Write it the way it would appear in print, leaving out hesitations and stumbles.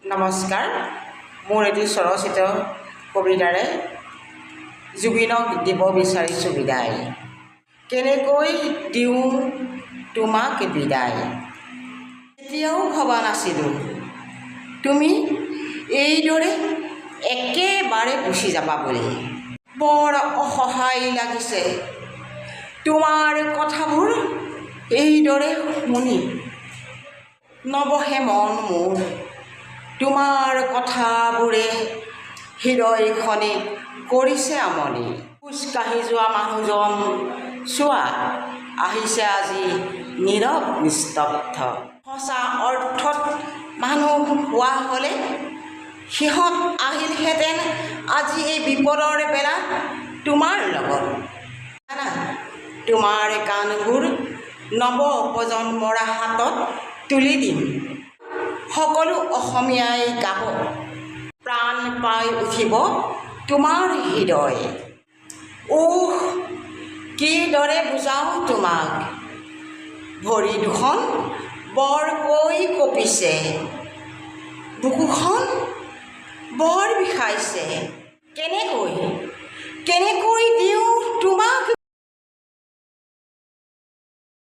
নমস্কাৰ। মোৰ এটি স্বৰচিত কবিতাৰে জুবিনক দিব বিচাৰিছোঁ বিদায়। কেনেকৈ দিওঁ তোমাক বিদায়? কেতিয়াও ভবা নাছিলোঁ তুমি এইদৰে একেবাৰে গুচি যাবা বুলি। বৰ অসহায় লাগিছে তোমাৰ কথাবোৰ এইদৰে শুনি। নবহে মন মোৰ। তোমাৰ কথাবোৰে হৃদয়খনিক কৰিছে আমনি। খোজকাঢ়ি যোৱা মানুহজন চোৱা, আহিছে আজি নীৰৱ নিস্তব্ধ। সঁচা অৰ্থত মানুহ হোৱা হ'লে সিহঁত আহিলহেঁতেন আজি এই বিপদৰ বেলাত তোমাৰ লগত। জানা, তোমাৰ গানবোৰ নৱ প্ৰজন্মৰ হাতত তুলি দিম। সকলো অসমীয়াই গাব, প্ৰাণ পাই উঠিব তোমাৰ হৃদয়। উহ, কিদৰে বুজাওঁ তোমাক? ভৰি দুখন বৰকৈ কঁপিছে, বুকুখন বৰ বিষাইছে। কেনেকৈ কেনেকৈ দিওঁ?